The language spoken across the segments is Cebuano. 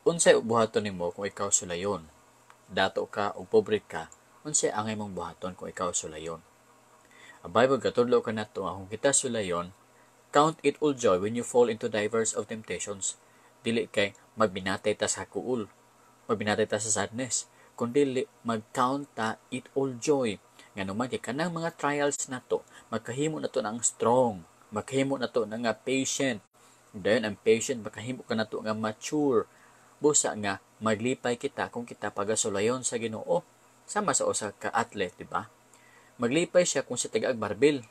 Unsay buhaton nimo kung ikaw sulayon? Dato ka o pobre ka, unsay angay mong buhaton kung ikaw sulayon? Ang Bible gatudlo kanato nga kung kita sulayon, count it all joy when you fall into divers of temptations. Dili kay magbinatay ta sa kuul, magbinatay ta sa sadness, kundi mag-count ta it all joy. Ngano man kay kanang mga trials nato, makahimo nato ng strong, makahimo nato na nga patient. Dayon ang patient makahimo ka nato nga mature. Busa nga maglipay kita kung kita pagasulayon sa Ginoo. Sama sa usa ka athlete, di ba? Maglipay siya kung siya tagaag barbil.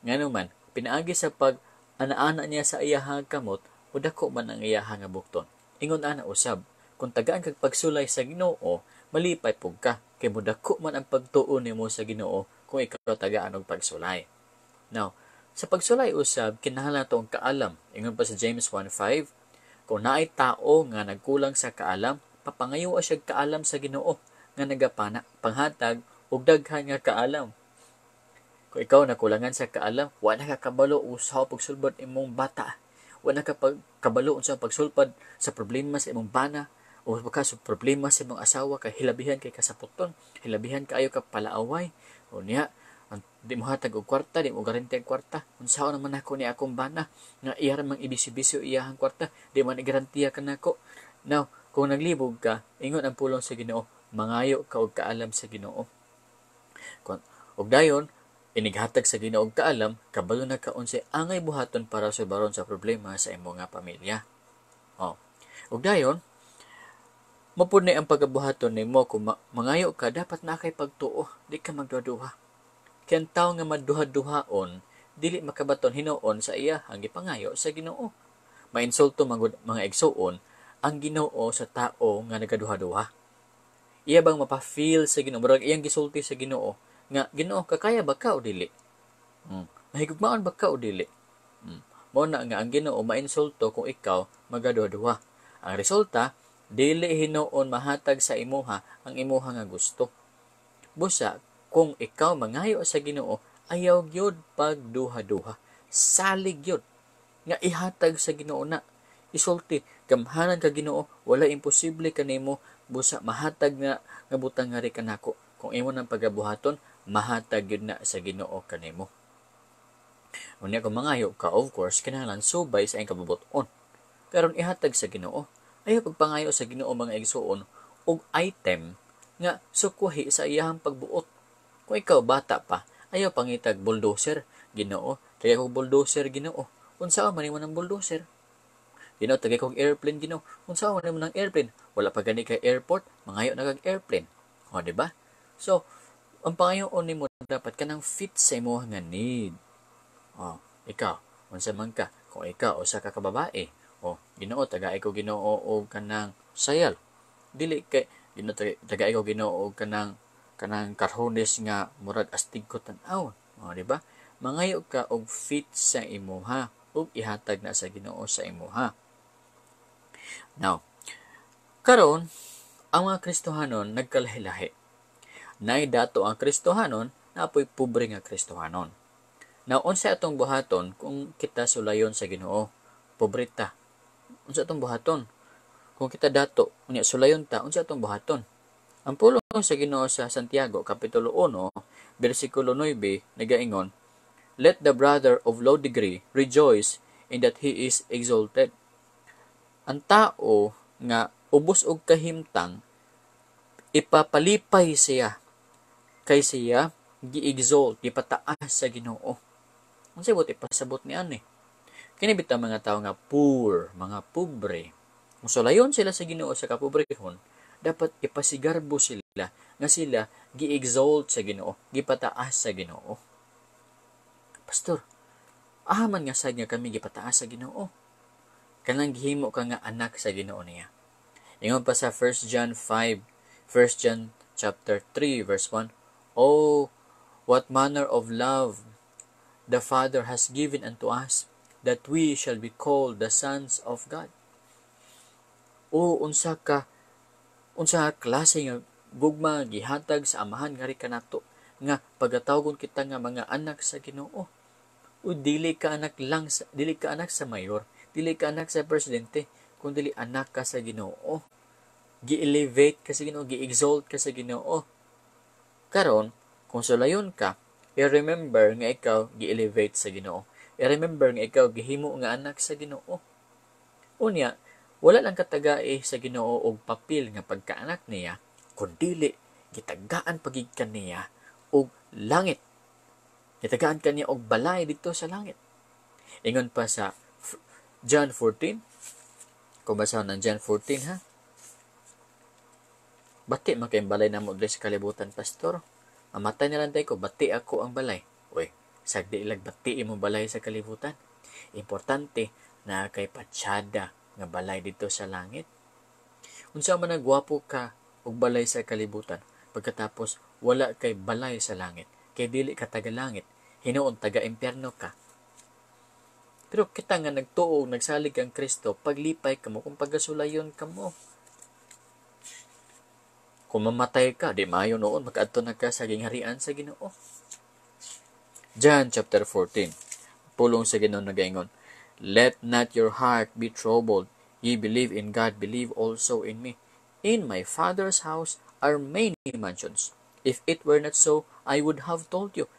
Ngano man, pinaagi sa pag ana-ana niya sa iyahang kamot, o dako man ang iyahang nga bukton. Ingon ana usab, kung tagaan kag pagsulay sa Ginoo, malipay pug ka kay modako man ang pagtuo nimo sa Ginoo kung ikaw tagaan og pagsulay. Now, sa pagsulay usab, kinahanglan nato ang kaalam. Ingon pa sa James 1:5, kung naay tao nga nagkulang sa kaalam, papangayo siya kaalam sa Ginoo nga nagapana panghatag og daghan nga kaalam. Kung ikaw nakulangan sa kaalam, wa na ka kabalo usaw pagsulbad imong bata, wa na ka kabalo unsa pagsulbad sa problema sa imong bana o baka sa problema sa imong asawa kay hilabihan kay kasaputon, hilabihan kaayo ka palaaway. O niya, di mo hatag og kwarta, di mo garanti og kwarta. Unsaon naman nako ni akong bana nga iya ra mang ibisi-bisyo iyahang kwarta, di man igarantiya kanako. Now, kung naglibog ka, ingon ang pulong sa Ginoo, mangayo ka og kaalam sa Ginoo. Kung og dayon inighatag sa Ginoo og kaalam, kabalo na ka unsay angay buhaton para sulbaron sa problema sa imong nga pamilya. Oh. Og dayon, mapud ang pagabuhaton nimo kung mangayo ka, dapat na kay pagtuo, di ka magduha-duha. Kay ang tawo nga maduha-duhaon, dili makabaton hinuon sa iya ang gipangayo sa Ginoo. Mainsulto man mga igsuon ang Ginoo sa tao nga nagaduha-duha. Iya bang mapa-feel sa Ginoo, murag iyang gisulti sa Ginoo nga, "Ginoo, kakaya ba ka o dili? Mahigugmaon ba ka o dili?" Mao na nga ang Ginoo mainsulto kung ikaw magaduha-duha. Ang resulta, dili hinuon mahatag sa imuha ang imuha nga gusto. Busa kung ikaw mangayo sa Ginoo, ayaw gyud pagduha-duha. Salig gyud nga ihatag sa Ginoo na. Isulti, "Gamhanan ka Ginoo, wala imposible kanimo, busa mahatag na nga butang ngari kanako." Kung imo nang pagabuhaton, mahatag gyud na sa Ginoo kanimo. Unya kung mangayo ka, of course, kinahanglan subay sa iyang kabubuton. Karon ihatag sa Ginoo. Ayaw pagpangayo sa Ginoo, mga igsuon, og item nga sukwahi sa iyahang pagbuot. Kung ikaw bata pa, ayaw pangitag bulldozer. "Ginoo, tagay kog bulldozer, Ginoo." Unsaon man nimo ng bulldozer? "Ginoo, tagay kog airplane, Ginoo." Unsaon man nimo ng airplane? Wala pa gani kay airport, mangayo na kag airplane. O, di ba? So, ang pangayoon nimo dapat kanang fit sa imo nga need. O, ikaw, unsa man ka? Kung ikaw usa ka kababae, "O, Ginoo, tagay ko, Ginoo, og kanang sayal." Dili kay "Ginoo, tagay ko, Ginoo, og kanang karhones nga murag astig ko tan-aw." O, di ba? Mangayo ka og fit sa imuha ug ihatag na sa Ginoo sa imuha. Now, karon ang mga Kristohanon nagkalahi-lahi. Nay dato ang Kristohanon, napoy pobre nga Kristohanon. Now, unsa atong buhaton kung kita sulayon sa Ginoo? Pobre ta. Unsa atong buhaton? Kung kita dato, unya sulayon ta, unsa atong buhaton? Ang pulong sa Ginoo sa Santiago kapitulo 1 bersikulo 9 nagaingon, "Let the brother of low degree rejoice in that he is exalted." Ang tao nga ubos og kahimtang, ipapalipay siya kay siya gi-exalt, gipataas sa Ginoo. Unsay buot ipasabot ni ani? Kini bitaw mga tao nga poor, mga pobre. Kung sulayon sila sa Ginoo sa kapobrehon, dapat ipasigarbo sila nga sila gi-exalt sa Ginoo, gipataas sa Ginoo. "Pastor, aha man nga sad nga kami gipataas sa Ginoo?" Kanang gihimo ka nga anak sa Ginoo niya. Ingon pa sa 1 John 5, 1 John chapter 3 verse 1, "Oh, what manner of love the Father has given unto us, that we shall be called the sons of God." O unsa ka klase nga gugma gihatag sa Amahan ngari kanato nga pagatawgon kita nga mga anak sa Ginoo. O dili ka anak lang sa, dili ka anak sa mayor, dili ka anak sa presidente, Kung dili anak ka sa Ginoo. Gi-elevate ka sa Ginoo, gi-exalt ka sa Ginoo. Karon, kung sulayon ka, i-remember nga ikaw gi-elevate sa Ginoo. I-remember nga ikaw gihimo nga anak sa Ginoo. Unya, wala lang katagai sa Ginoo og papel nga pagkaanak niya, kun dili gitagaan pagid kaniya og langit. Gitagaan kaniya og balay didto sa langit. Ingon pa sa John 14, kung basahon ang John 14 ha. Bati man kayong balay namo diri sa kalibutan, pastor. Mamatay na lang tayo ko, bati ako ang balay. Uy, sagdi ilag bati imong balay sa kalibutan. Importante na kay patsada nga balay dito sa langit. Unsa man nagwapo ka og balay sa kalibutan, pagkatapos wala kay balay sa langit, kay dili ka taga langit, hinuon taga impyerno ka. Pero kita nga nagtuo nagsalig kang Kristo, paglipay kamo kung pagkasulayon kamo. Kung mamatay ka, di maayo noon, makaadto na ka sa gingharian sa Ginoo. John chapter 14. Pulong sa Ginoo nagaingon, "Let not your heart be troubled. Ye believe in God, believe also in me. In my Father's house are many mansions. If it were not so, I would have told you.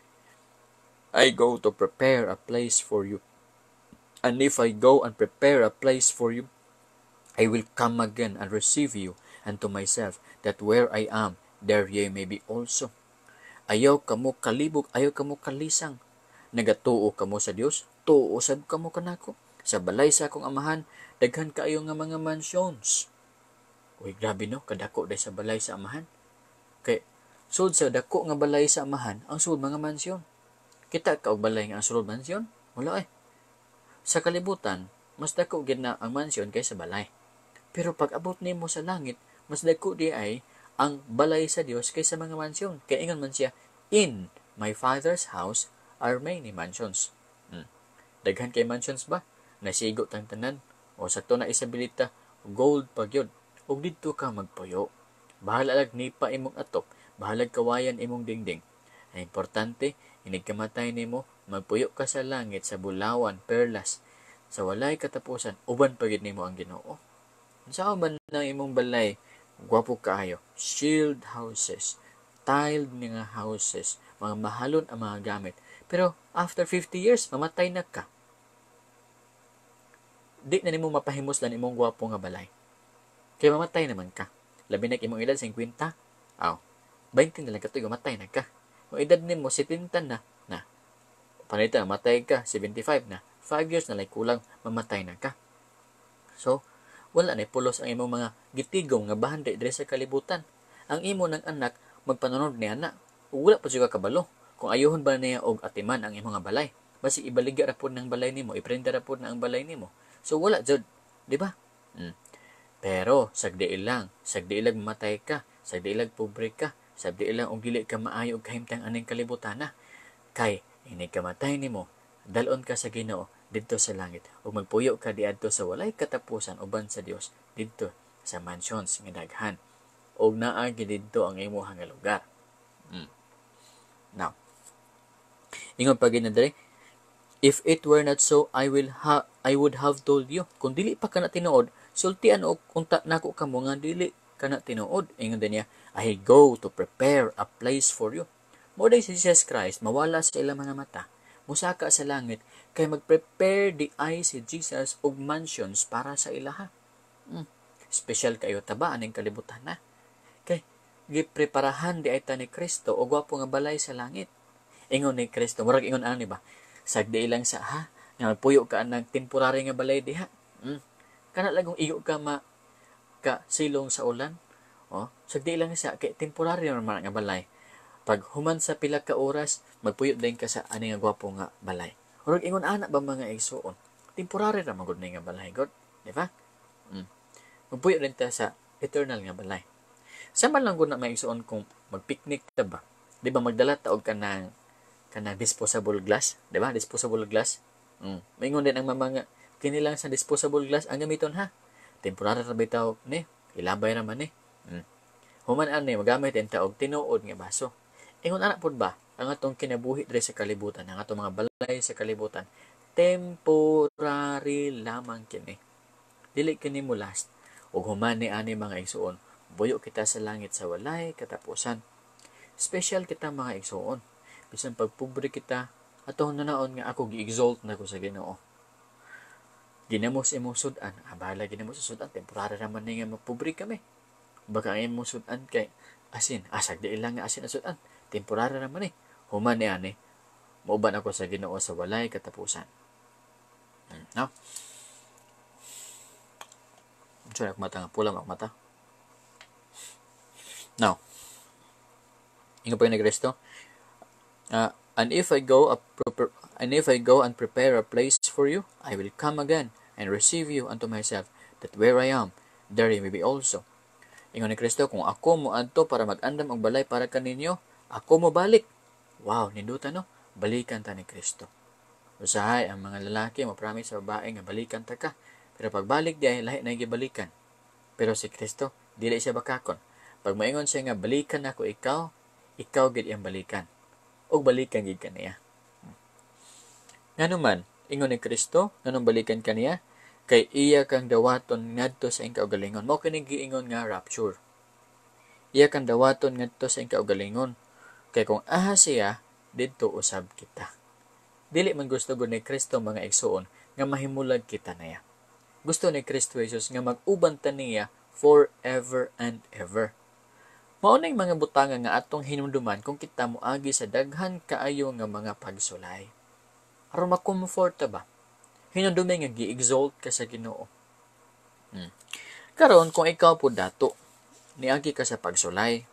I go to prepare a place for you. And if I go and prepare a place for you, I will come again and receive you unto myself, that where I am, there ye may be also." Ayaw kamo kalibog, ayaw kamo kalisang. Nagatuo kamo sa Dios, tuo sab kamo kanako. Sa balay sa akong amahan, daghan kaayo nga mga mansions. Uy, grabe no, kadako day sa balay sa amahan. Kay sud sa dako nga balay sa amahan, ang sud mga mansyon. Kita ka og balay nga ang sulod mansyon? Wala eh. Sa kalibutan, mas dako gid na ang mansyon kaysa balay. Pero pag abot nimo sa langit, mas dako di ay ang balay sa Dios kaysa mga mansyon. Kay ingon man siya, "In my Father's house are many mansions." Daghan kay mansions ba? Nasigo tang tanan. O sakto na isabilita, gold pa gyud. Ug didto ka magpuyo. Bahala lag nipa imong atop, bahalag kawayan imong dingding. Ang importante, inig kamatay nimo, magpuyo ka sa langit sa bulawan, perlas, sa walay katapusan, uban pa gyud nimo ang Ginoo. Unsa man nang imong balay, gwapo kaayo, shield houses, tiled nga houses, mga mahalon ang mga gamit. Pero after 50 years, mamatay na ka. Di na nimo mapahimuslan imong gwapo nga balay. Kay mamatay naman ka. Labi na imong edad 50, aw, 20 na lang katuig, mamatay na ka. Kung edad nimo 70 na, na, panita, mamatay ka, 75 na, 5 years na lang kulang, mamatay na ka. So, wala na pulos ang imong mga gitigom nga bahandi diri sa kalibutan. Ang imo ng anak, magpanunod niya na. Ug wala pa siya kabalo kung ayuhon ba niya og atiman ang imong nga balay. Basig ibaligya ra pod ng balay nimo, iprenda ra pod na ang balay nimo. So wala jud, di ba? Pero sagdi ilang, sagdi ilang mamatay ka, sagdi ilang pobre ka, sagdi ilang og dili ka maayo og kahimtang aning kalibutan na. Kay inig kamatay nimo, dal-on ka sa Ginoo didto sa langit ug magpuyo ka diadto sa walay katapusan uban sa Dios didto sa mansions nga daghan ug naa gid didto ang imong nga lugar. Now, ingon pa gid na diri, "If it were not so, I would have told you." Kung dili pa kana tinuod, sultian og unta nako kamo nga dili kana tinuod. Ingon din niya, "I go to prepare a place for you." Mo day si Jesus Christ mawala sa ilang mga mata, musaka sa langit kay magprepare di ay si Jesus og mansions para sa ilaha. Special kayo ta ba aning kalibutan na? Kay gipreparahan di ay ta ni Kristo og gwapo nga balay sa langit. Ingon ni Kristo, murag ingon ani ba? Sagdi lang sa ha, nga magpuyo ka anang temporary nga balay diha. Kana lang kung igo ka ma ka silong sa ulan. Oh, sagdi lang sa kay temporary naman nga balay. Pag human sa pila ka oras, magpuyo din ka sa ani nga gwapo nga balay. Murag ingon ana ba mga igsuon? Temporary ra man gud ni nga balay god, di ba? Magpuyo din ta sa eternal nga balay. Sama lang gud na mga igsuon kung magpicnic ta ba. Di ba magdala ta og kanang kanang disposable glass, di ba? Disposable glass. Maingon din ang mama nga kini lang sa disposable glass ang gamiton ha. Temporary ra bitaw ni, ilabay ra man ni. Human ani magamit din ta og tinuod nga baso. Ingon ana pud ba ang atong kinabuhi diri sa kalibutan, ang atong mga balay sa kalibutan, temporary lamang kini. Dili kini mo last. Ug human ni ani, mga igsuon, buyo kita sa langit sa walay katapusan. Special kita, mga igsuon. Bisan pagpobre kita, ato naon nga ako gi-exalt na ko sa Ginoo. Ginamos imong sudan, ah, bahala ginamos sa sudan, temporary naman ni nga mapobre kami. Baka ang imong sudan kay asin, asag di ilang nga asin ang sudan, temporary naman eh. Human ni ani, mauban ako sa Ginoo sa walay katapusan. No? Unsa na mata nga pula mak mata? Now, ingon pa ni Kristo, and if I go and prepare a place for you, I will come again and receive you unto myself, that where I am, there you may be also. Ingon ni Kristo, kung ako mo adto para mag-andam og balay para kaninyo, ako mo balik. Wow, ninduta, no? Balikan ta ni Kristo. Usahay ang mga lalaki mo promise sa babae nga balikan ta ka. Pero pagbalik di ay lahi na gibalikan. Pero si Kristo, dili siya bakakon. Pag maingon siya nga balikan nako ikaw, ikaw gid iyang balikan. Og balikan gid kaniya. Ngano man, ingon ni Kristo, nganong balikan kaniya? Kay iya kang dawaton ngadto sa iyang kaugalingon. Mao kini giingon nga rapture. Iya kang dawaton ngadto sa iyang kaugalingon. Kay kung aha siya, didto usab kita. Dili man gusto gud ni Kristo, mga igsuon, nga mahimulag kita niya. Gusto ni Kristo Jesus nga mag-uban ta niya forever and ever. Mao ning mga butanga nga atong hinumduman kung kita moagi sa daghan kaayo nga mga pagsulay. Aron makomfort ba? Hinumdumi nga gi-exalt ka sa Ginoo. Karon kung ikaw po dato, niagi ka sa pagsulay,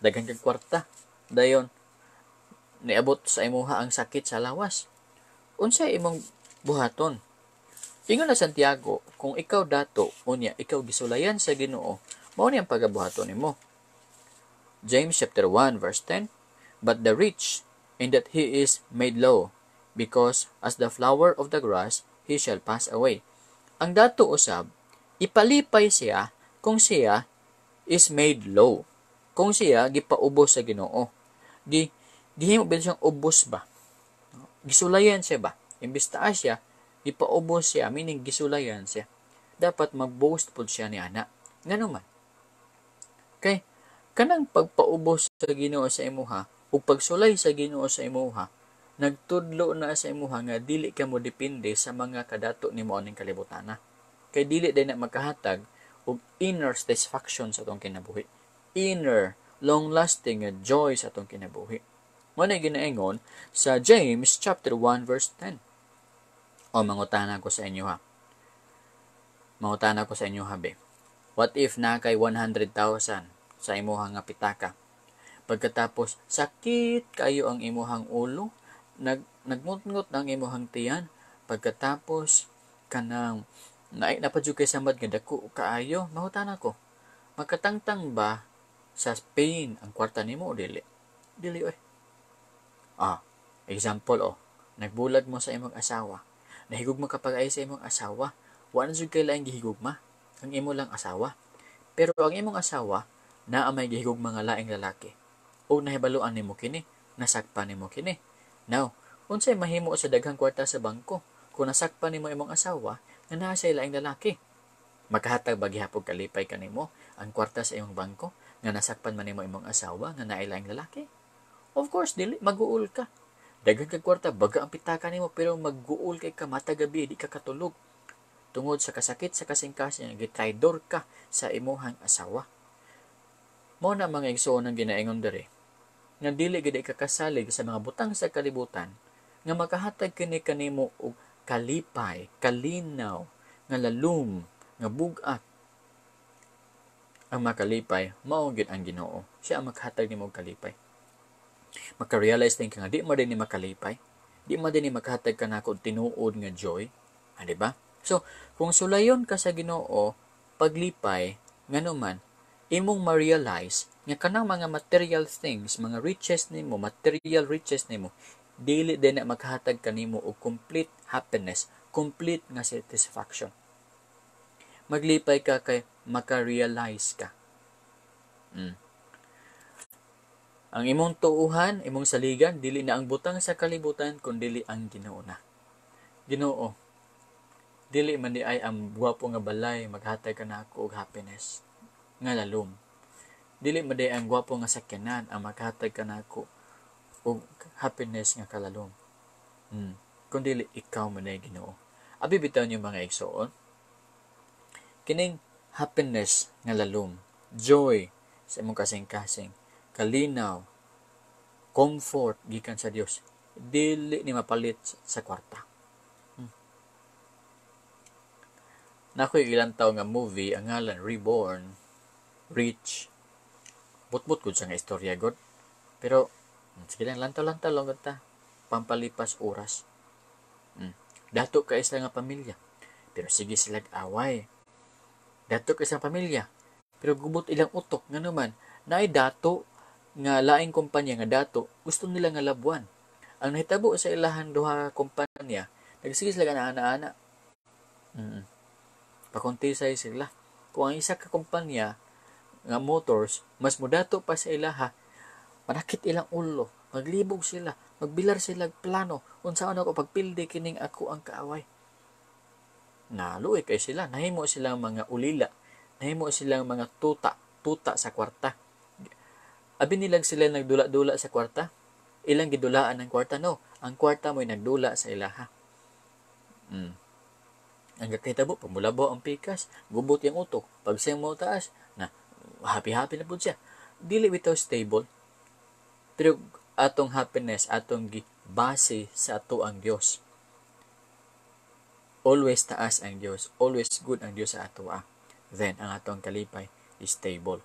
daghan kag kwarta, dayon niabot sa imuha ang sakit sa lawas. Unsay imong buhaton? Ingon na Santiago, kung ikaw dato, unya ikaw gisulayan sa Ginoo, mao ni ang pagabuhaton nimo. James chapter 1 verse 10, "But the rich, in that he is made low, because as the flower of the grass, he shall pass away." Ang dato usab, ipalipay siya kung siya is made low. Kung siya gipaubos sa Ginoo. Gihimo ba siyang ubos ba? Gisulayan siya ba? Imbis taas siya, gipaubos siya, meaning gisulayan siya. Dapat mag-boast pod siya ni ana. Ngano man? Kay kanang pagpaubos sa Ginoo sa imuha ug pagsulay sa Ginoo sa imuha, nagtudlo na sa imuha nga dili ka mo depende sa mga kadato nimo aning kalibutana. Kay dili day na makahatag og inner satisfaction sa atong kinabuhi. Inner long-lasting nga joy sa atong kinabuhi. Mao na ginaingon sa James chapter 1 verse 10. O mangutana ko sa inyo ha. Mangutana ko sa inyo ha be. What if na kay 100,000 sa imuhang nga pitaka? Pagkatapos sakit kayo ang imuhang ulo, nagngutngot ang imuhang tiyan, pagkatapos kanang naay na pa kay samad nga dako kaayo, mangutana ko. Makatangtang ba sa pain ang kwarta nimo o dili? Dili oy. Ah, example oh, nagbulag mo sa imong asawa. Nahigugma ka pag sa imong asawa. Wa na jud kay laing gihigugma ang imo lang asawa. Pero ang imong asawa naa may gihigugma nga laing lalaki. O nahibaluan nimo kini, nasakpan nimo kini. Now, unsay mahimo sa daghang kwarta sa bangko kung nasakpan nimo imong asawa nga naa say laing lalaki? Makahatag ba gihapon kalipay kanimo ang kwarta sa imong bangko nga nasakpan man nimo imong asawa nga naay laing lalaki? Of course, dili, maguol ka. Daghan kag kwarta, baga ang pitaka nimo, pero magguol kay ka matag gabi, di ka katulog. Tungod sa kasakit sa kasing-kasing, gitraidor ka sa imuhang asawa. Mao na, mga igsoon, ang ginaingon diri nga dili gid ka kasalig sa mga butang sa kalibutan nga makahatag kini kanimo og kalipay, kalinaw, nga lalum, nga bug-at. Ang makalipay, mao gyud ang Ginoo. Siya ang makahatag nimo og kalipay. Maka-realize din ka nga di mo din ni makalipay, di mo din ni makahatag kanako og tinuod nga joy, ah, di ba? So, kung sulayon ka sa Ginoo, paglipay, ngano man, imong ma-realize nga kanang mga material things, mga riches nimo, material riches nimo, dili din na makahatag kanimo og complete happiness, complete nga satisfaction. Maglipay ka kay maka-realize ka. Ang imong tuuhan, imong saligan, dili na ang butang sa kalibutan, kun dili ang Ginoo na. Ginoo, Dili man di ay ang gwapo nga balay maghatag kanako og happiness nga lalom. Dili man di ang gwapo nga sakyanan ang maghatag kanako og happiness nga kalalom. Kung dili ikaw man ay Ginoo. Abi bitaw niyo, mga igsoon. Kining happiness nga lalom, joy sa imong kasing-kasing, kalinaw, comfort gikan sa Dios, dili ni mapalit sa kwarta. Nakoy ilang taw nga movie ang ngalan Reborn Rich. Butbut gud siya nga istorya god. Pero sige lang, lantaw-lantaw lang gud ta, pampalipas oras. Dato ka isa nga pamilya. Pero sige sila away. Dato ka isang pamilya. Pero gubot ilang utok, ngano man naay dato nga laing kumpanya nga dato gusto nila nga labuan. Ang nahitabo sa ilahan duha kumpanya, nagsige sila ana-ana. Pakuntisay sila. Kung ang isa ka kumpanya nga motors mas mudato pa sa ilaha, manakit ilang ulo, maglibog sila, magbilar sila plano unsaon ako pagpildi kining ako ang kaaway. Naluoy kay sila, nahimo silang mga ulila, nahimo silang mga tuta, tuta sa kwarta. Abi nilang sila nagdula-dula sa kwarta, ilang gidulaan ang kwarta, no? Ang kwarta mo'y nagdula sa ilaha. Ang kakahitabo, pamulabo ang pikas, gubot yung utok. Pag siyang mo taas, na happy-happy na po siya. Dili bitaw stable. Pero atong happiness, atong base sa ato ang Dios. Always taas ang Dios, always good ang Dios sa ato. Then, ang atong kalipay is stable.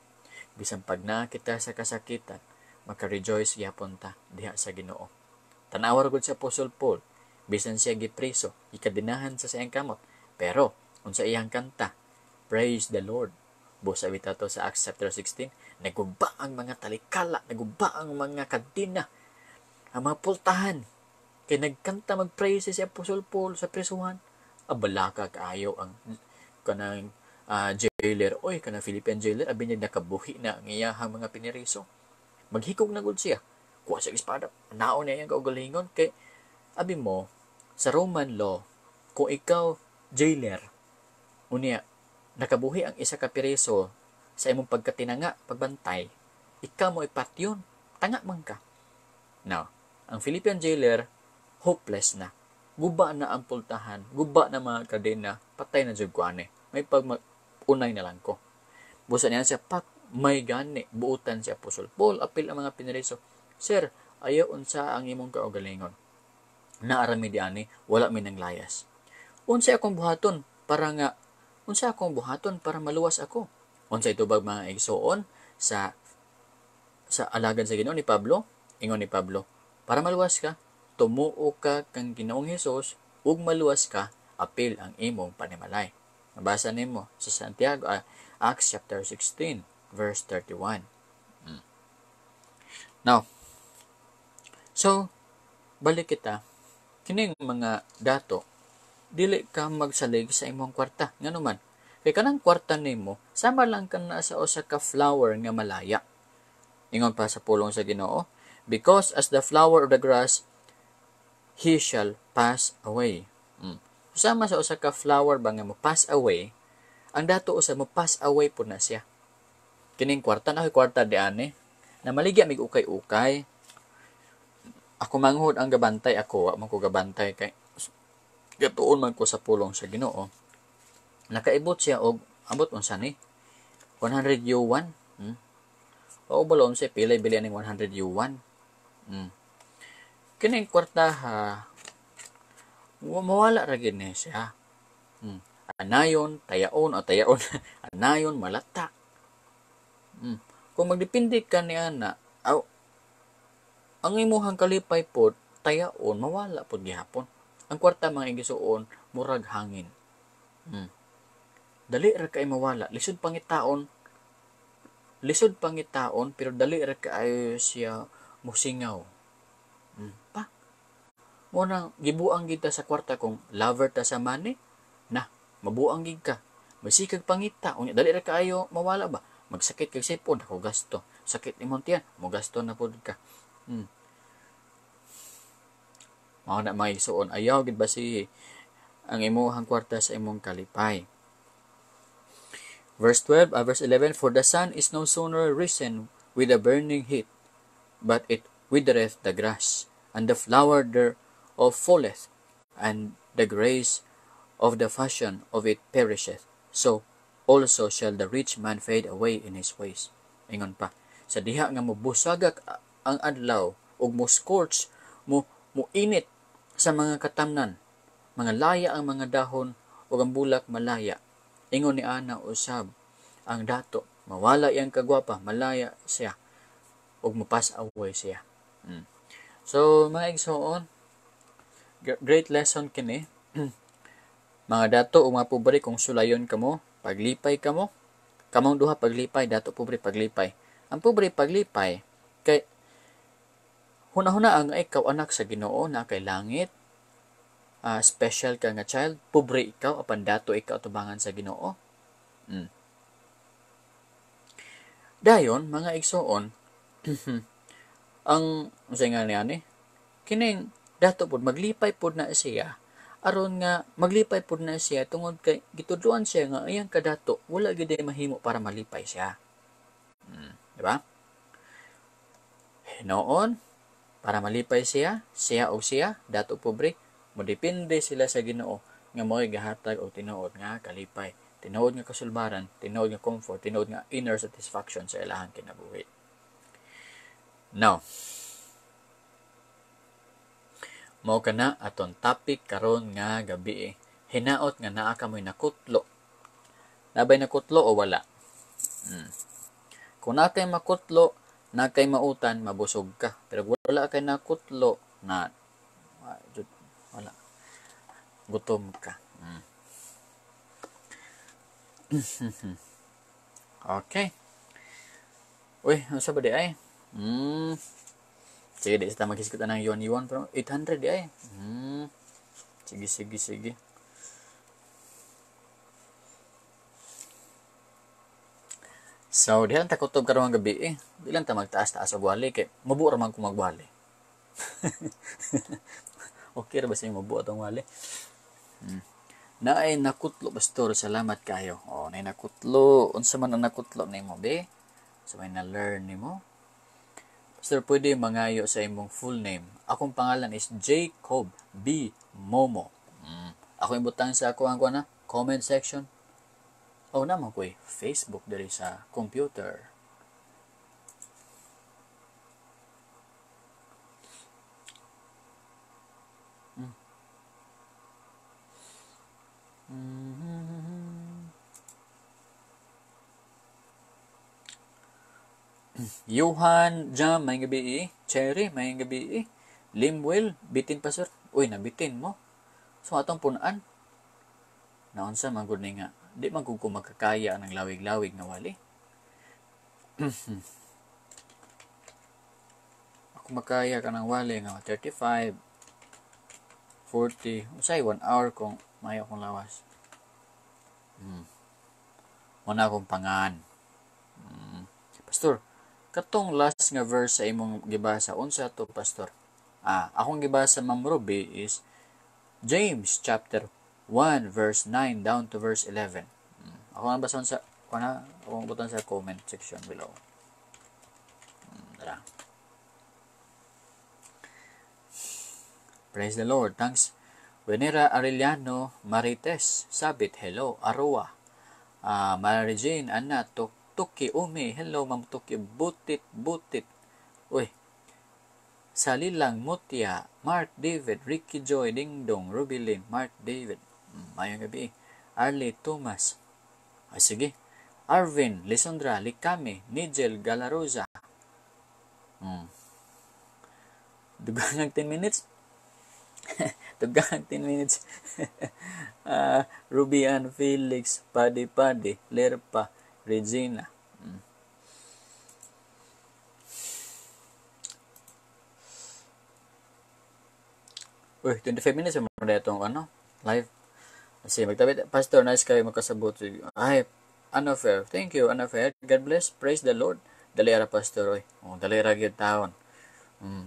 Bisan pag nakita sa kasakitan, maka-rejoice gyapon ta diha sa Ginoo. Tan-awar gud sa Apostol Paul, bisan siya gipreso, ikadinahan sa siyang kamot, pero unsa iyang kanta? Praise the Lord. Busa bitaw to sa Acts chapter 16, naguba ang mga talikala, naguba ang mga kadena, ang mga pultahan. Kay nagkanta magpraise si Apostol Paul sa presuhan. Abalaka kaayo ang kanang jailer, oy, kanang Philippine jailer, abi niya nakabuhi na ang iyahang mga piniriso. Maghikog na gud siya. Kuha siya espada. Naon niya iyang kaugalingon kay abi mo sa Roman law, kung ikaw jailer, unya nakabuhi ang isa ka preso sa imong pagkatinanga, pagbantay, ikaw mo ipatyon, tanga man ka. Now, ang Philippine jailer, hopeless na. Guba na ang pultahan, guba na mga kadena, patay na jud ko ani. May pag unay na lang ko. Busa niya siya, pak, may gani, buutan si Apostol Paul, apil ang mga piniriso. Sir, ayaw unsa ang imong kaugalingon. Naarami di ani, wala mi nang layas. Unsa akong buhaton para nga, unsa akong buhaton para maluwas ako? Unsa itubag, mga igsoon, sa alagad sa Ginoo ni Pablo? Ingon ni Pablo, para maluwas ka, tumuo ka kang Ginoong Hesus ug maluwas ka, apil ang imong panimalay. Nabasa nimo sa Santiago, Acts chapter 16 verse 31. Now, so balik kita kining mga dato, dili ka magsalig sa imong kwarta. Ngano man? Kay kanang kwarta nimo sama lang kana sa usa ka flower nga malaya. Ingon pa sa pulong sa Ginoo, because as the flower of the grass, he shall pass away. Sama sa usa ka flower ba nga mo pass away, ang dato usa mo pass away pud na siya. Kining kwarta na kwarta di ani na maligya mig ukay-ukay. Ako manghud ang gabantay ako, wa man ko gabantay kay gatuon man ko sa pulong sa Ginoo. Nakaibot siya og abot unsa ni 100 yuan. O balon siya pilay bili ning 100 yuan. Kining kwarta ha, mawala ra gid ni siya. Anayon, tayaon o tayaon, anayon malata. Kung magdepende ka ni ana, aw, ang imuhang kalipay pod tayaon, mawala pod gihapon. Ang kwarta, mga igisuon, murag hangin. Dali ra kay mawala, lisod pangitaon, pero dali ra kaayo siya musingaw. Pa. Mo nang gibuang kita sa kwarta kung lover ta sa money, na mabuang gid ka. Masikag pangita, unya dali ra kaayo mawala ba? Magsakit kag sipon, ako gasto. Sakit imong tiyan, mo gasto na pud ka. Mao na, mga igsuon, ayaw gid ba si ang imuhang kwarta sa imong kalipay. Verse 12, verse 11, for the sun is no sooner risen with a burning heat, but it withereth the grass, and the flower thereof falleth, and the grace of the fashion of it perisheth. So also shall the rich man fade away in his ways. Ingon pa, sa diha nga mobusagak ang adlaw ug mo scorch, mo init sa mga katamnan, mga laya ang mga dahon ug ang bulak malaya. Ingon ni ana usab ang dato, mawala iyang kagwapa, malaya siya ug mopass away siya. So mga igsoon, great lesson kini. Mga dato ug mga pobre, kung sulayon kamo, paglipay kamo. Kamong duha paglipay, dato pobre paglipay. Ang pobre paglipay kay huna-huna ang ikaw anak sa Ginoo na kay langit. Special ka nga child, pobre ikaw apan dato ikaw tubangan sa Ginoo. Dayon mga igsoon, ang unsay nga niani kining dato pud maglipay pud na siya, aron nga maglipay pud na siya tungod kay gitudloan siya nga iyang kadato wala gid mahimo para malipay siya. Di ba? Noon para malipay siya, siya og siya, dato pobre, modepende sila sa Ginoo nga mo'y gahatag og tinuod nga kalipay, tinuod nga kasulbaran, tinuod nga comfort, tinuod nga inner satisfaction sa ilahang kinabuhi. Now, mao kana aton topic karon nga gabi. Hinaot nga naa kamoy nakutlo. Nabay nakutlo o wala? Kung naa kay makutlo, naa kay mautan, mabusog ka. Pero kung wala kay nakutlo, na wala, gutom ka. Okay. Uy, ano sa ba di ay? Sige, di sa maghisgot ng yuan-yuan, pero 800 di ay. Sige, sige, sige. So, di lang ta kutob karong gabi eh. Di lang ta magtaas-taas og wali kay mubuo ra man ko magwali. Okay ra ba sa mubuo atong wali? Naay nakutlo, pastor, salamat kayo. Oh, naay nakutlo. Unsa man ang nakutlo nimo, be? Unsa may na-learn nimo? Pastor, pwede mangayo sa imong full name. Akong pangalan is Jacob B. Momo. Ako ibutang sa ako ang kuana comment section. Oh, naman ko'y Facebook diri sa computer. Johan Jam, may gabi eh. Cherry, may gabi eh. Limwell, bitin pa sir. Uy, nabitin mo. So atong punaan. Naunsa man gud ni nga. Di man gud ko makakaya ng lawig-lawig nga wali. Ako makaya ka ng wali nga 35, 40, usay 1 hour kung mayo akong lawas. Muna akong pangan. Pastor, katong last nga verse sa imong gibasa, unsa to, pastor? Akong gibasa, Ma'am Ruby, is James chapter 1 verse 9 down to verse 11. Ako ang basan sa kuna, akong butan sa comment section below. Tara. Praise the Lord. Thanks. Venera Arellano Marites Sabit, hello. Arua. Mary Jane Anna Tuki Umi, hello Ma'am Tuki. Butit Butit. Uy. Salilang Mutia, Mark David, Ricky Joy Dingdong, Rubilin, Mark David. Mayong gabi. Arlie Thomas. Ay, sige. Arvin, Lisandra, Likami, Nigel Galaroza. Dugang 10 minutes. Dugang 10 minutes. Rubian, Felix, Padi Padi, Lerpa, Regina. Uy, 25 minutes mo na itong ano, live. Kasi magtabi, Pastor, nice kayo magkasabot. Ay, Anna Fair. Thank you, Anna Fair. God bless. Praise the Lord. Dali ra, Pastor. Oy. Oh, dali ra gyud taon.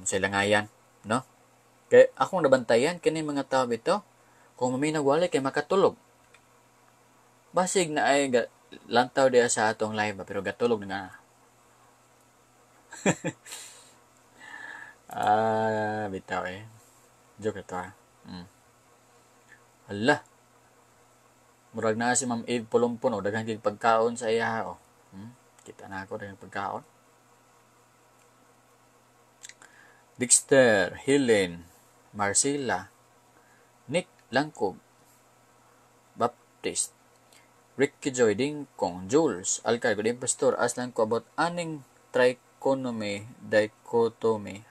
Sila nga yan, no? Kay akong nabantayan kini mga tao bito. Kung maminaw walay kay makatulog. Basig na ay lantaw diya sa atong live ba, pero gatulog na nga. Ah, bitaw eh. Joke ito ha. Hala. Murag na si Ma'am Eve Pulumpon, oh, daghan kay pagkaon sa iya, oh. Kita na ako daghang pagkaon. Dexter, Helen, Marcela, Nick Langkob, Baptist, Ricky Joy, Dingkong, Jules, Alcay, good evening, Pastor. Ask lang ko about aning trichotomy, dichotomy.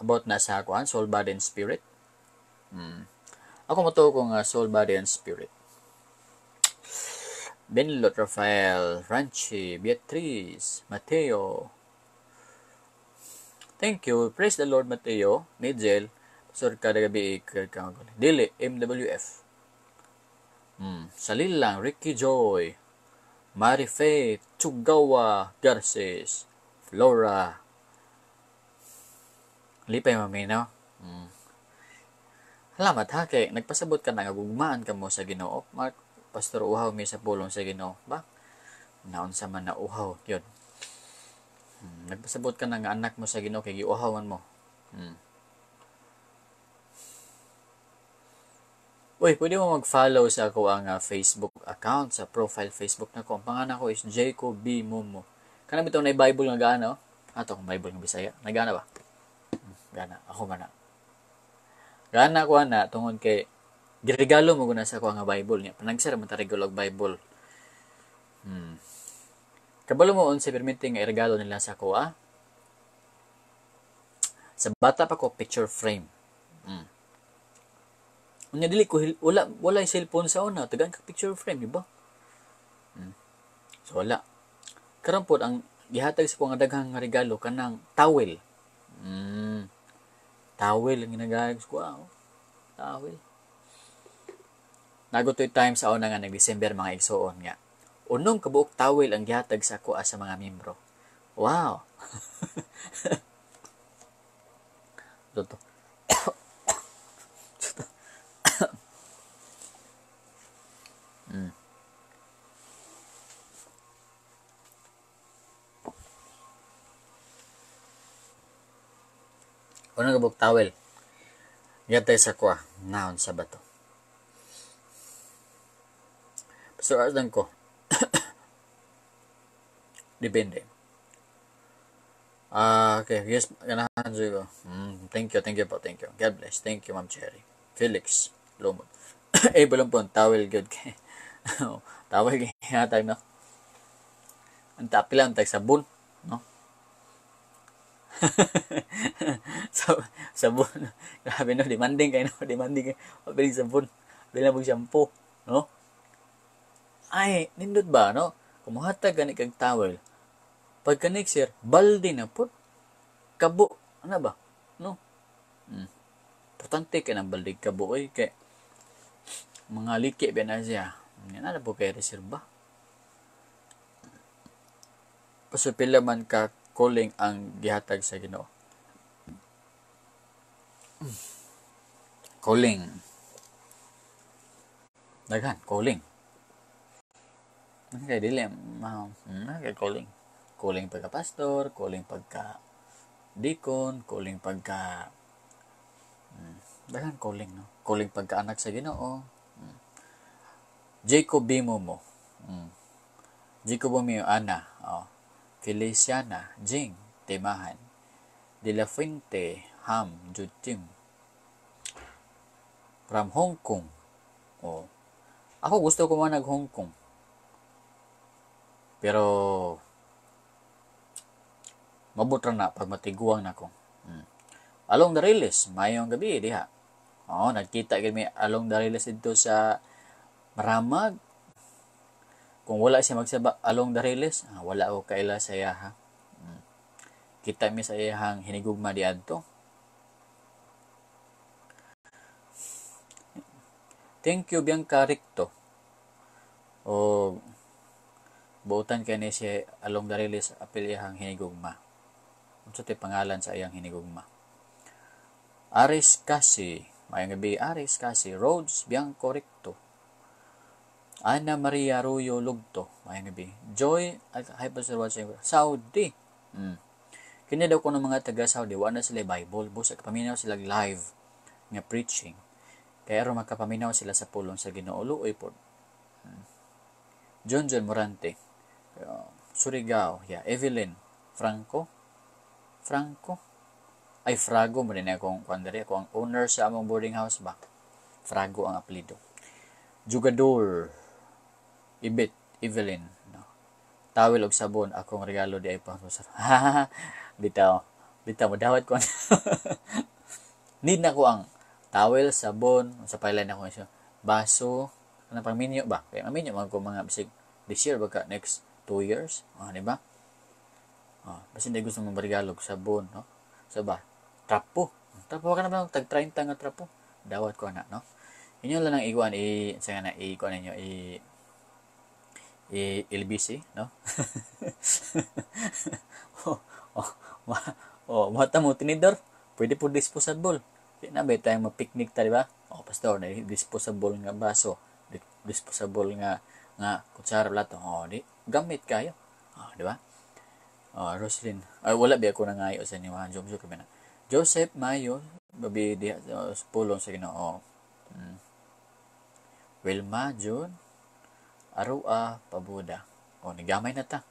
About na sa kuan, soul, body, and spirit. Ako motuo ko nga soul, body, and spirit. Benlot, Rafael, Ranchi, Beatriz, Mateo. Thank you. Praise the Lord, Mateo. Nigel. Pastor, kada gabi, Dili, MWF. Salilang, Ricky Joy, Marife, Chugawa, Garces, Flora. Lipay maminaw. Salamat ha, kay nagpasabot ka na nga gugmaan ka mo sa Ginoo. Mark, Pastor, uhaw mi sa pulong sa Ginoo. Ba? Naunsa man na uhaw yun. Nagpasabot ka na nga anak mo sa Ginoo kay giuhawan mo. Uy, pwede mo mag-follow sa ako ang Facebook account, sa profile Facebook na ko. Ang pangalan ko is Jacob B. Momo. Kanang bitong na Bible nga gaano? Ato akong Bible nga Bisaya. Nagana ba? Gana. Ako man na. Gana ko na tungod kay giregalo mo guna sa ako nga Bible niya. Panagsara man ta regalo og Bible. Kabalo mo unsa perminti nga iregalo nila sa ako, ah? Sa bata pa ko picture frame. Unya dili ko wala cellphone sa una, tagaan ka picture frame, di ba? So wala. Karon pod ang gihatag sa ko nga daghang nga regalo kanang towel. Towel ang ginagayag ko, ah. Towel. Nagutoy time sa una nga nag-December mga igsuon nga. Unong kabuok towel ang gihatag sa ako sa mga membro. Wow. Toto. Unong kabuok towel. Gihatag sa ako, ah. Naon sa bato. So, asan ko? Depende. Okay. Yes, ganahan ko. Thank you, thank you po, thank you. God bless. Thank you, Ma'am Cherry. Felix, Lumot. Eh, balong po, towel good kay. Towel kay hatag, no? Ang tapi lang, tag sabon, no? Sabon. Grabe, no? Demanding kayo, no? Demanding kayo. Pabiling sabon. Pabiling mo shampoo, no? Ay, nindot ba, no? Kumuhatag gani kag towel. Pagka next year, balde na po. Kabo. Ano ba? No? Importante kay ng balde kabo, oy. Kay mga liki ba na siya. Yan na po kay reserba. Pasupila man ka calling ang gihatag sa Ginoo. Calling. Daghan, calling. Okay, dili okay, calling. Calling pagka pastor, calling pagka deacon, calling pagka daghan calling, no? Calling pagka anak sa Ginoo. Jacob B. Momo. Jacob B. Momo, Ana, oh. Feliciana, Jing, Timahan, De La Fuente, Ham, Jutim. From Hong Kong. Oh. Ako gusto ko man nag Hong Kong. Pero mabutra na pag matiguang na ko. Along Dariles, mayong gabi diha. Oh, nagkita gyud mi Along Dariles didto sa Maramag. Kung wala siya magsaba Along Dariles, wala ako kaila sa iyaha. Kita mi sa iyahang hinigugma diadto. Thank you Bianca Recto. O buotan kay ni si Along Dariles apil iyahang hinigugma. Unsa tay pangalan sa iyang hinigugma? Aris Kasi, maayong gabi Aris Kasi, Rhodes Bianco Recto. Ana Maria Arroyo Lugto, maayong gabi. Joy, hi Pastor watching Saudi. Kini daw kuno mga taga Saudi, wa na sila Bible, busa kapaminaw sila live nga preaching. Kaya aron makapaminaw sila sa pulong sa Ginoo, luoy pod. John John Morante, Surigao, yeah, Evelyn Franco, Franco, ay Frago mo din akong kuan diri, ako ang owner sa among boarding house ba. Frago ang apelyido. Jugador, Ibit, Evelyn, no. Tawel og sabon akong regalo di ay pa. Bitaw, bitaw mo dawat ko. Need na ko ang towel, sabon, sa pailan ako siya. Baso, kanang pangminyo ba? Kaya maminyo man ko mga bisig this year baka next 2 years, ah, di ba? Ah, basta hindi gusto mong regalo sabon, no? Sa ba? Trapo. Trapo ka na ba tag 30 nga trapo? Dawat ko na, no? Inyo lang ang iguan i sa nga na i kuan ninyo i i LBC, no? Oh, oh, ma, oh, mata mo tinidor, pwede po disposable. Di na ba tayo ma-picnic ta, di ba? Oh, pastor, na disposable nga baso, disposable nga nga kutsara plato. Oh, di gamit kayo. Oh, di ba? Oh, Roslyn. Ay, wala ba ako nangayo sa inyo, ha? Jom kami na. Joseph Mayo, babi di pulong sa Ginoo. Wilma June Arua Pabuda. Oh, nigamay na ta.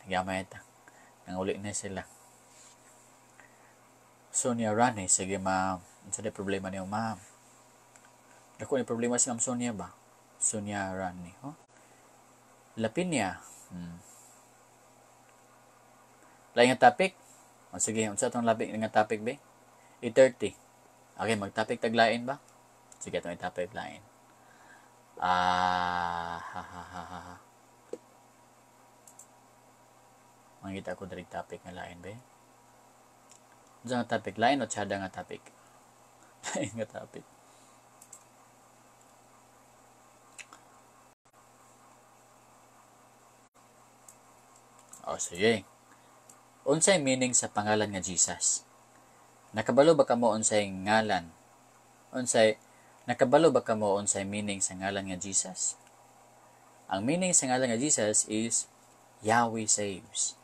Nigamay na ta. Nanguli na sila. Sonia Rani, sige ma'am. Unsa day problema niyo, ma'am? Dako ni problema si Ma'am Sonia ba? Sonia Rani, oh. Lapinya. Lain nga topic? O sige, unsa tong labi nga topic be? 8:30. Okay, mag-topic taglain ba? Sige, itong i-topic lain. Ah, ha ha ha ha. Mangita ko diri topic nga lain be. Unsa nga topic lain o tsada nga topic? Lain nga topic. O sige. Unsay meaning sa pangalan nga Jesus? Nakabalo ba kamo unsay ngalan? Unsay nakabalo ba kamo unsay meaning sa ngalan nga Jesus? Ang meaning sa ngalan nga Jesus is Yahweh saves.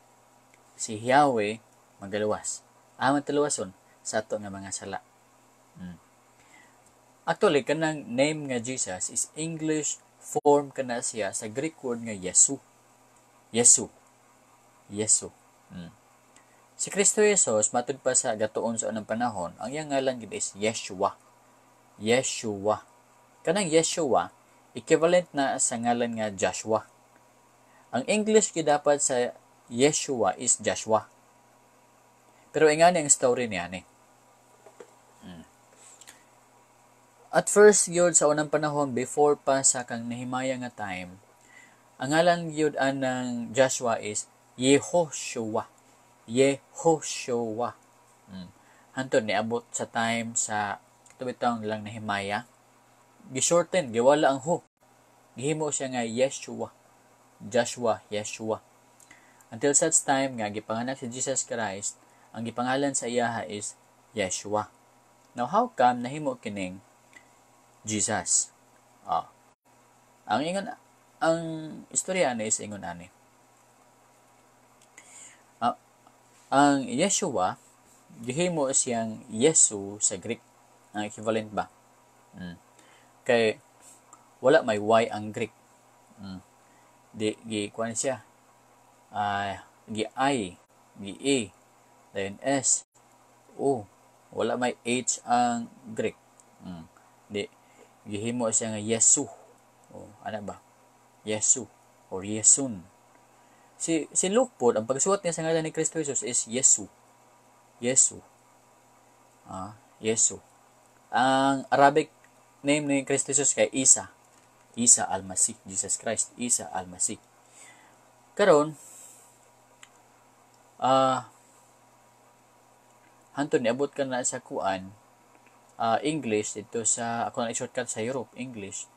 Si Yahweh magaluwas. Among taluwason sa ato nga mga sala. Actually, kanang name nga Jesus is English form kana siya sa Greek word nga Yesu. Yesu. Yesu. Si Kristo Jesus, matud pa sa gatuon sa unang panahon, ang iyang ngalan gid is Yeshua. Yeshua. Kanang Yeshua, equivalent na sa ngalan nga Joshua. Ang English gid dapat sa Yeshua is Joshua. Pero ingani ang story niya ni. At first gyud sa unang panahon, before pa sa kang Nehemiah nga time, ang ngalan gyud anang Joshua is Yehoshua. Yehoshua. Hantod niabot sa time sa tubitong lang Nehemiah, gishorten, giwala ang ho. Gihimo siya nga Yeshua. Joshua, Yeshua. Until such time nga gipanganak si Jesus Christ, ang gipangalan sa iyaha is Yeshua. Now how come nahimo kining Jesus? Ah. Ang ingon ang istorya ani is ingon ani. Ang Yeshua gihimo siyang Yesu sa Greek. Ang equivalent ba? Kay wala may Y ang Greek. Di gi kuan siya. Gi I, gi E, then S, O. Wala may H ang Greek. Di gihimo siya nga Yesu. O ana ba? Yesu or Yesun. Si Luke po, ang pagsuwat niya sa ngalan ni Kristo Jesus is Yesu. Yesu. Ah, Yesu. Ang Arabic name ni Kristo Jesus kay Isa. Isa Al-Masih, Jesus Christ, Isa Al-Masih. Karon, hantod niabot ka na sa kuan, English dito sa ako na shortcut sa Europe, English.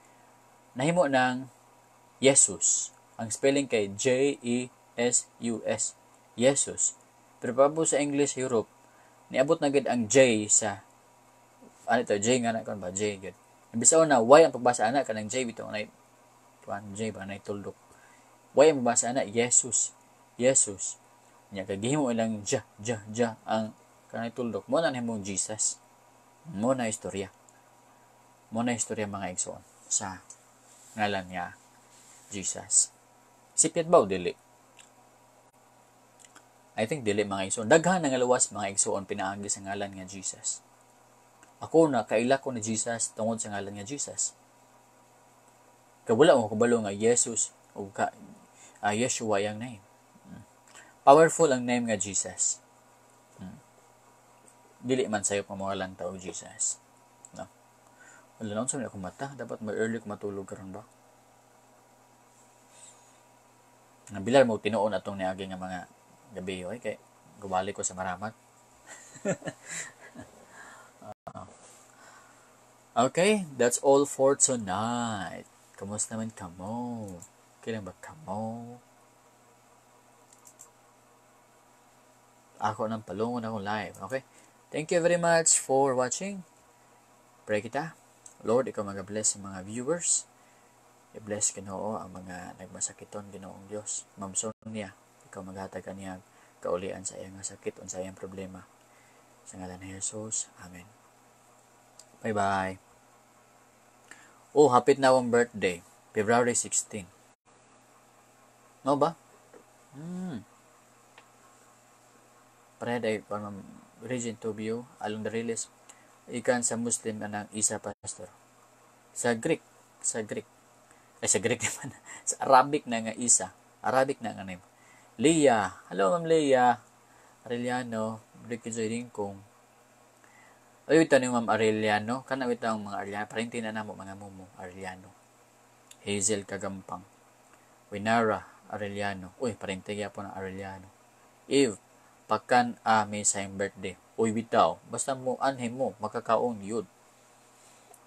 Nahimo ng Jesus. Ang spelling kay J E S U S, Jesus. Pero pabot sa English Europe, niabot na gid ang J sa Ano ito, J nga na kon ba? J gyud. Imbis na Y ang pagbasa ana kanang J bitaw na kuan J ba na tuldok. Y ang pagbasa ana Jesus. Jesus. Nya kay gihimo ilang J J J ang kanang tuldok. Mo na nahimong Jesus. Mo na istorya. Mo na istorya mga igsoon sa ngalan nga Jesus. Sipyat ba o dili? I think dili mga igsoon. Daghan nga luwas mga igsoon pinaagi sa ngalan nga Jesus. Ako na kaila ko ni Jesus tungod sa ngalan nga Jesus. Kay wala ko kabalo nga Jesus o ka Yeshua yang name. Powerful ang name nga Jesus. Dili man sayo pangalan tao Jesus. No. Wala na unsa man akong mata, dapat may early ko matulog karon ba? Nabilar mo tinuon atong niagi nga mga gabi oy kay gubali ko sa Maramag. Okay, that's all for tonight. Kamusta naman kamo? Kailan ba kamo? Ako nang palungon akong live. Okay? Thank you very much for watching. Pray kita. Lord, ikaw mag-bless sa mga viewers. I-bless Ginoo ang mga nagmasakiton, Ginoong Dios. Ma'am Sonia, ikaw maghatag kaniya kaulian sa iyang sakit unsa iyang problema. Sa ngalan ni Jesus. Amen. Bye-bye. Oh, hapit na akong birthday. February 16. No ba? Pareha pa ma'am Regent Tobio, along the release, ikan sa Muslim anang Isa pastor. Sa Greek, sa Greek. Ay, sa Greek naman. Sa Arabic na nga Isa. Arabic na nga name. Leah. Hello, Ma'am Leah. Arellano. Ricky Joy Dingkong. Ay, ito ni Ma'am Arellano. Kana ito ang mga Arellano. Parinti na namo mga mumo. Arellano. Hazel Kagampang. Winara Arellano. Uy, parinti po ng Arellano. Eve, pakan may sayang birthday. Uy, bitaw. Basta mo, anhe mo, makakaon yun.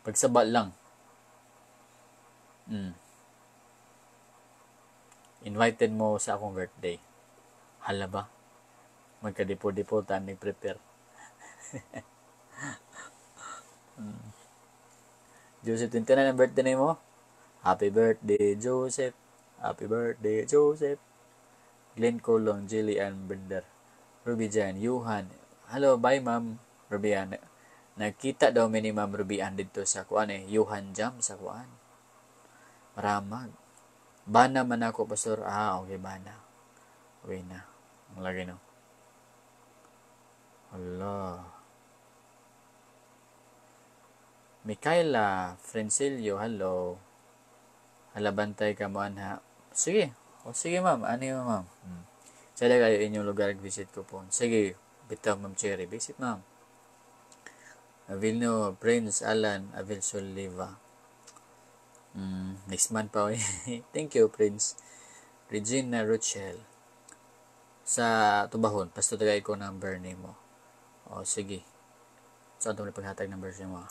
Pagsaba lang. Invited mo sa akong birthday. Hala ba? Magkadipo-dipo tayo nag-prepare. Joseph, 29 ang birthday mo? Happy birthday, Joseph. Happy birthday, Joseph. Glenn Colong, Jilly Ann Bender. Ruby Jan, Yuhan. Hello, bye ma'am. Ruby Ann. Nagkita daw mi ni Ma'am Ruby Ann dito sa kuan eh. Yuhan Jam sa kuan. Maramag. Bana man ako, pastor. Ah, okay, bana. Okay na. Ang lagi no. Hala. Micaela Frencilio, hello. Hala, bantay ka mo, anha. Sige. O, sige, ma'am. Ano yun, ma'am? Sana kayo inyong lugar, visit ko po. Sige, bitaw, Ma'am Cherry. Visit, ma'am. Avilno, Prince Alan, Avil Soliva. Next month pa. Thank you, Prince. Regina Rochelle. Sa Tubahon, pasto tagay ko number ni mo. O, sige. Saan ito paghatag number siya mo?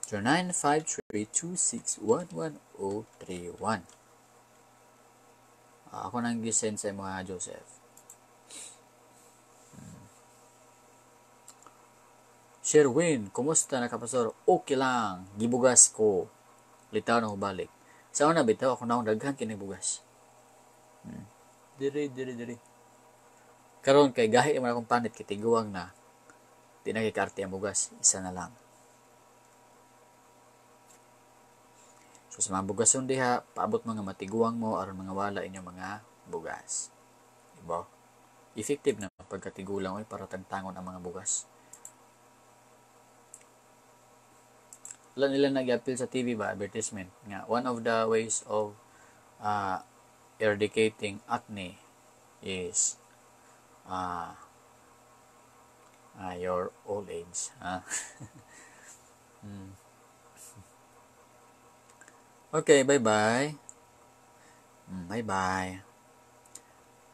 So, 953-261-1031. Ako nang gisend sa mga Joseph. Sherwin, kumusta na ka, pastor? Okay lang. Gibugas ko. Litaw na ko balik. Sa una, bitaw, ako na akong daghan kinibugas. Diri, diri, diri. Karon kay gahi man akong panit, kay tiguang na. Di na kay kaarte ang bugas. Isa na lang. So, sa mga bugason diha, paabot mga matiguang mo aron mga wala inyong mga bugas. Diba? Effective na pagkatigulang oy para tangtangon ang mga bugas. Wala nila nag-appeal sa TV ba, advertisement nga one of the ways of eradicating acne is your old age. Okay, bye-bye. Bye-bye.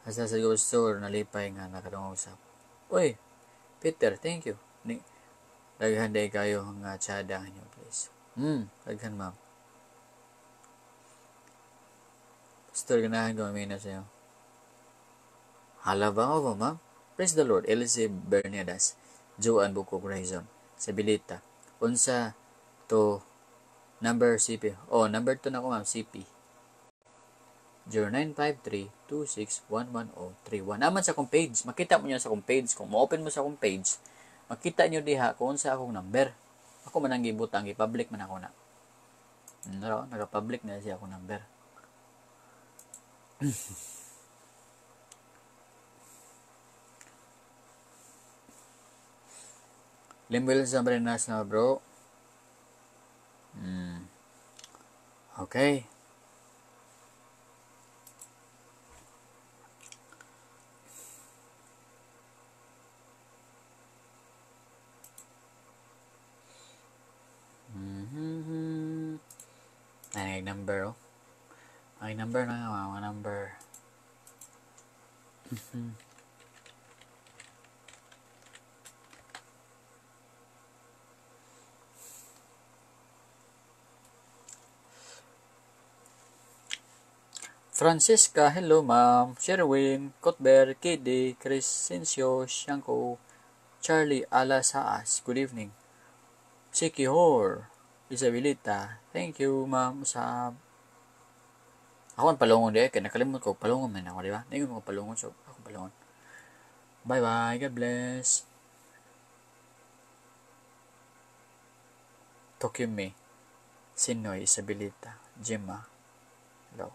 Asa sa gusto, nalipay nga nakadungog sa. Uy, Peter, thank you. Daghan day kayo nga tsada nyo, please. Daghan, ma'am. Still ganahan ko mamina sa'yo. Hala ba ako, ma'am? Praise the Lord. Elise Bernedas. Joan Buko Grayson. Sabilita. Unsa to number CP? Oh, number 2 na ko, ma'am. CP. 0953-2611031. Naman sa akong page. Makita mo niya sa akong page. Kung mo-open mo sa akong page, makita niyo diha kung unsa akong number. Ako man ang gibutang, i-public man ako na. No, naka-public na siya akong number. Limwell sa Brenas na, bro. Okay. Ay, number, oh. Ay, number na, mga number. Francisca, hello ma'am. Sherwin, Kotber, KD, Crescencio, Shanko, Charlie Alasaas, good evening. Siki Hor, Isabelita, thank you ma'am. Usab. Ako ang palungon di, kaya nakalimot ko, palungon man ako, di ba? Ningon ko palungon, so ako palungon. Bye-bye, God bless. Tokimi, Sinoy, Isabelita, Gemma, hello.